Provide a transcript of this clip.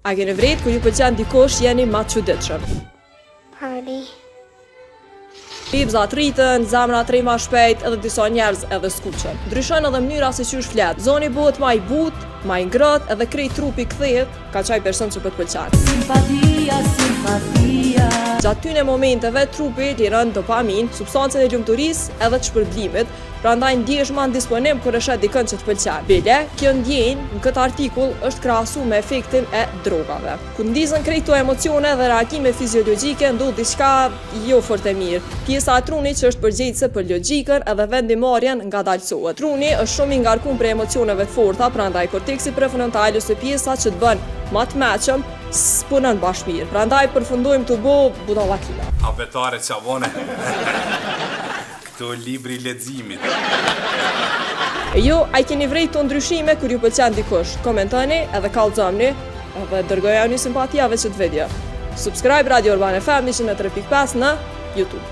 A keni vrejt kur ju pëlqen dikush jeni ma të çuditshëm. Party. Bebzat rriten, zemra rreh ma shpejt edhe disa njerëz edhe skuqen. Ndryshon edhe mënyra se qysh flet. Zoni bëhet ma i butë, ma i ngrohtë edhe krejt trupi kthehet ka qaj person që po të pëlqen. Simpatia, simpatia. Gjatë tyne momenteve trupi liron dopamin, substancën e lumturisë edhe të shpërblimit, prandaj ndihesh ma në disponim kur e sheh dikën që të pëlqen. Bile, kjo ndjenjë në këtë artikull është krahasu me efektin e drogave. Kur ndizen krejt këto emocione dhe reagime fiziologjike ndodh diçka jo fort e mirë. Pjesa e trunit që është përgjegjëse për logjikën edhe vendimmarrjen ngadalësohet. Truni është shumë i ngarkuar prej emocioneve të forta, prandaj korteksi prefrontal ose pjesa që të bën ma të meçëm s'punon bash mirë. Prandaj përfundojmë tu bo budallakina. Abetare qa bone Këto libri i leximit. E ju, a i keni vrejt këto ndryshime kur ju pëlqen dikush? Komentoni edhe kallxomni edhe dërgojani simpatiave qët video. Subscribe Radio Urban FM 103.5 në YouTube.